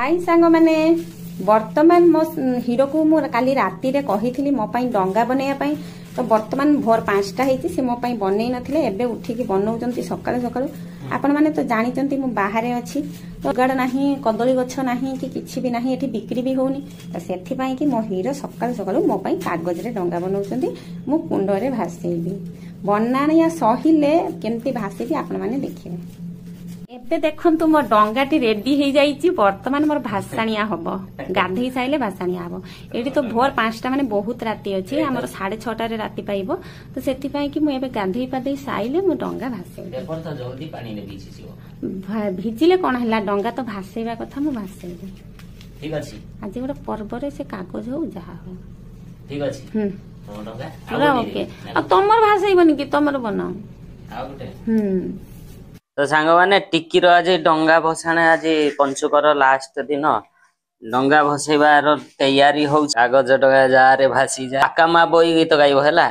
High ସାଙ୍ଗମାନେ, ବର୍ତ୍ତମାନ ମୋ ହିରୋକୁ ମୁଁ କାଲି ରାତିରେ କହିଥିଲି ମୋ ପାଇଁ ଡଙ୍ଗା ବନେଇବା ପାଇଁ। ତ ବର୍ତ୍ତମାନ ଭୋର 5ଟା ହେଇଛି, ସେ ମୋ ପାଇଁ ବନେଇ ନଥିଲେ, ଏବେ ଉଠିକି ବନଉଛନ୍ତି ସକାଳୁ ସକାଳୁ। ଆପଣମାନେ ତ ଜାଣିଛନ୍ତି ମୁଁ ବାହାରେ ଅଛି, ଯୋଗାଡ଼ ନାହିଁ, କଦଳୀ ଗଛ ନାହିଁ କି କିଛି ବି ନାହିଁ, ଏଠି ବିକ୍ରି ବି ହଉନି। ତ ସେଥିପାଇଁ କି ମୋ ହିରୋ ସକାଳୁ ସକାଳୁ ମୋ ପାଇଁ କାଗଜରେ ଡଙ୍ଗା ବନଉଛନ୍ତି, ମୁଁ କୁଣ୍ଡରେ ଭାସେଇବି। ବନାଣିଆ ସହିଲେ କେମିତି ଭାସିବି ଆପଣମାନେ ଦେଖିବେ। ଏବେ ଦେଖନ୍ତୁ ମୋ ଡଙ୍ଗାଟି ରେଡି ହେଇଯାଇଛି। ବର୍ତ୍ତମାନ ମୋର ଭାସାଣିଆ ହବ, ଗାଧେଇ ସାରିଲେ ଭାସାଣିଆ ହବ। ଏଇଠି ତ ଭୋର 5ଟା ମାନେ ବହୁତ ରାତି ଅଛି, ଆମର 6:30ରେ ରାତି ପାଇବ। ତ ସେଥିପାଇଁ କି ମୁଁ ଏବେ ଗାଧେଇ ପାଧେଇ ସାରିଲେ ମୁଁ ଡଙ୍ଗା ଭାସେଇବି। ଭିଜିଲେ କଣ ହେଲା, ଡଙ୍ଗା ତ ଭାସେଇବା କଥା, ମୁଁ ଭାସେଇବି। ଠିକ ଅଛି। ଆଜି ଗୋଟେ ପର୍ବରେ ସେ କାଗଜ ହଉ ଯାହା ହଉ। ଠିକ ଅଛି, ପୁରା ଓକେ। ଆଉ ତମର ଭାସେଇବନି କି? ତମର ବନାଅ। ହୁଁ। ତ ସାଙ୍ଗମାନେ, ଟିକିର ଆଜି ଡଙ୍ଗା ଭସାଣ, ଆଜି ପଞ୍ଚୁକର ଲାଷ୍ଟ ଦିନ, ଡଙ୍ଗା ଭସେଇବାର ତିଆରି ହଉଛି। କାଗଜ ଡଙ୍ଗା ଯାରେ ଭାସି ଯା, ଆକା ମା ବଇ ଗୀତ ଗାଇବ ହେଲା।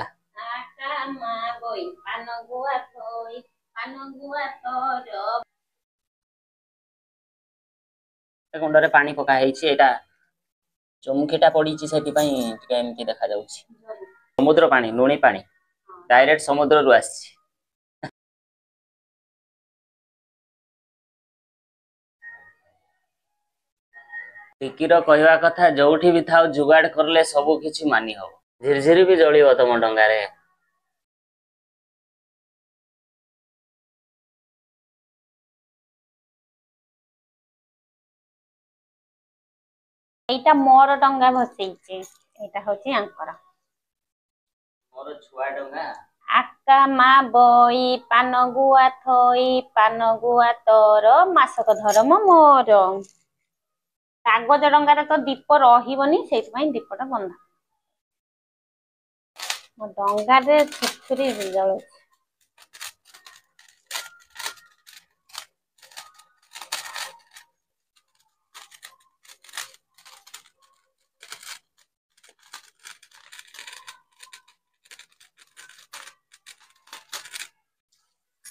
କୁଣ୍ଡରେ ପାଣି ପକା ହେଇଛି, ଏଇଟା ଚୁମୁକିଟା ପଡିଛି, ସେଥିପାଇଁ ଟିକେ ଏମିତି ଦେଖାଯାଉଛି। ସମୁଦ୍ର ପାଣି, ଲୁଣି ପାଣି, ଡାଇରେକ୍ଟ ସମୁଦ୍ରରୁ ଆସିଛି। ଟିକିର କହିବା କଥା, ଯୋଉଠି ବି ଥାଉ ଯୁଗାଡ କଲେ ସବୁ କିଛି ମାନି ହବ। ଝିରଝିରି ବି ଜଳିବ ତମ ଡଙ୍ଗାରେ। ଏଇଟା ମୋର ଡଙ୍ଗା ଭସେଇଛି, ଏଇଟା ହଉଛି ଆଙ୍କର। ମୋର ଛୁଆ ଡଙ୍ଗା। ଆକା ମା ବଇ ପାନ ଗୁଆ ଥୋଇ, ପାନ ଗୁଆ ତୋର ମାସକ ଧରମ ମୋର। କାଗଜ ଡଙ୍ଗାରେ ତ ଦୀପ ରହିବନି, ସେଇଥିପାଇଁ ଦୀପଟା ବନ୍ଧା। ମୋ ଡଙ୍ଗାରେ ଛୁଛୁରି ଜଳୁଛି।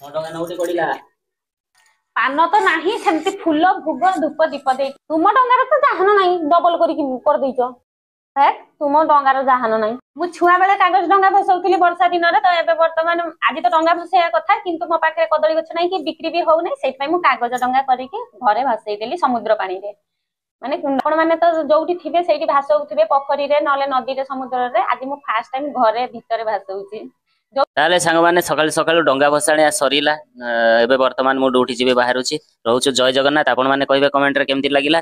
ମୋ ଡଙ୍ଗା ନଉଟି ପଡିଲା। ପାନ ତ ନାହିଁ, ସେମିତି ଫୁଲ ଭୋଗ ଧୂପ ଦୀପ ଦେଇ। ତୁମ ଡଙ୍ଗାରେ ତ ଜାହାନ ନାହିଁ, ଡବଲ କରିକି କରିଦେଇଛ। ତୁମ ଡଙ୍ଗାର ଜାହାନ ନାହିଁ। ମୁଁ ଛୁଆ ବେଳେ କାଗଜ ଡଙ୍ଗା ଭସଉଥିଲି ବର୍ଷା ଦିନରେ। ତ ଏବେ ବର୍ତ୍ତମାନ ଆଜି ତ ଡଙ୍ଗା ଭସେଇବା କଥା, କିନ୍ତୁ ମୋ ପାଖରେ କଦଳୀ ଗଛ ନାହିଁ କି ବିକ୍ରି ବି ହଉନାହିଁ, ସେଇଥିପାଇଁ ମୁଁ କାଗଜ ଡଙ୍ଗା କରିକି ଘରେ ଭସେଇ ଦେଲି ସମୁଦ୍ର ପାଣିରେ। ମାନେ ଆପଣ ମାନେ ତ ଯୋଉଠି ଥିବେ ସେଇଠି ଭାସଉଥିବେ, ପୋଖରୀରେ ନହେଲେ ନଦୀରେ ସମୁଦ୍ରରେ। ଆଜି ମୁଁ ଫାର୍ଷ୍ଟ ଟାଇମ ଘରେ ଭିତରେ ଭାସଉଛି। ତାହେଲେ ସାଙ୍ଗମାନେ, ସକାଳୁ ସକାଳୁ ଡଙ୍ଗା ଭସାଣିଆ ସରିଲା। ଏବେ ବର୍ତ୍ତମାନ ମୁଁ ଡ୍ୟୁଟି ଯିବି ବାହାରୁଛି। ରହୁଛୁ, ଜୟ ଜଗନ୍ନାଥ। ଆପଣ ମାନେ କହିବେ କମେଣ୍ଟରେ କେମିତି ଲାଗିଲା।